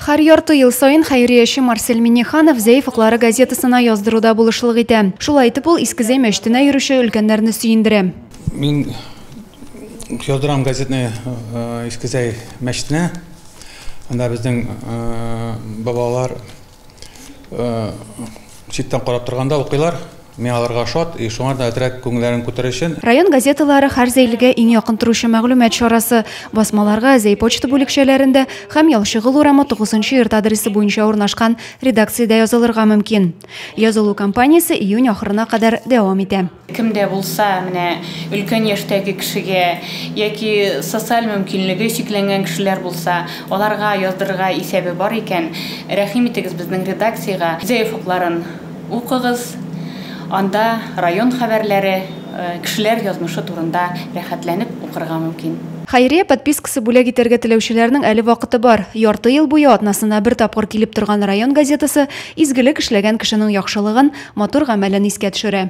Һәр ярты ел саен хәйрияче Марсель Миннеханов Зәй офыклары газетасына яздыруда булышлык итә. Шулай итеп ул Иске Зәй мәчетенә йөрүче өлкәннәрне сөендерә. Мин яздырам газетны Иске Зәй мәчетенә. Анда безнең бабалар читтән карап торганда укыйлар. Мин аларга шат, и шуңар да әзрәк күңелләрен күтәрер өчен. Район газеталары һәр зәйлегә иң якын торучы мәгълүмат чарасы. Басмаларга Зәй почта бүлекчәләрендә һәм Ялчыгыл урамы 9 нчы йорт адресы буенча урнашкан редакциядә язылырга мөмкин. Язылу кампаниясе июнь ахырына кадәр дәвам итә. Кем дә булса, менә өлкән яшьтәге кешегә яки социаль мөмкинлеге чикләнгән кешеләр булса, аларга яздырырга исәбе бар икән, рәхим итегез безнең редакциягә. Зәй офыкларын укыгыз, анда район хәбәрләре, кешеләр язмышы турында рәхәтләнеп укырга мөмкин. Хәйрия подпискасы бүләк итәргә теләүчеләрнең әле вакыты бар. Ярты ел буе атнасына бер тапкыр килеп торган район газетасы изгелек эшләгән кешенең яхшылыгын, матур гамәлен искә төшерә.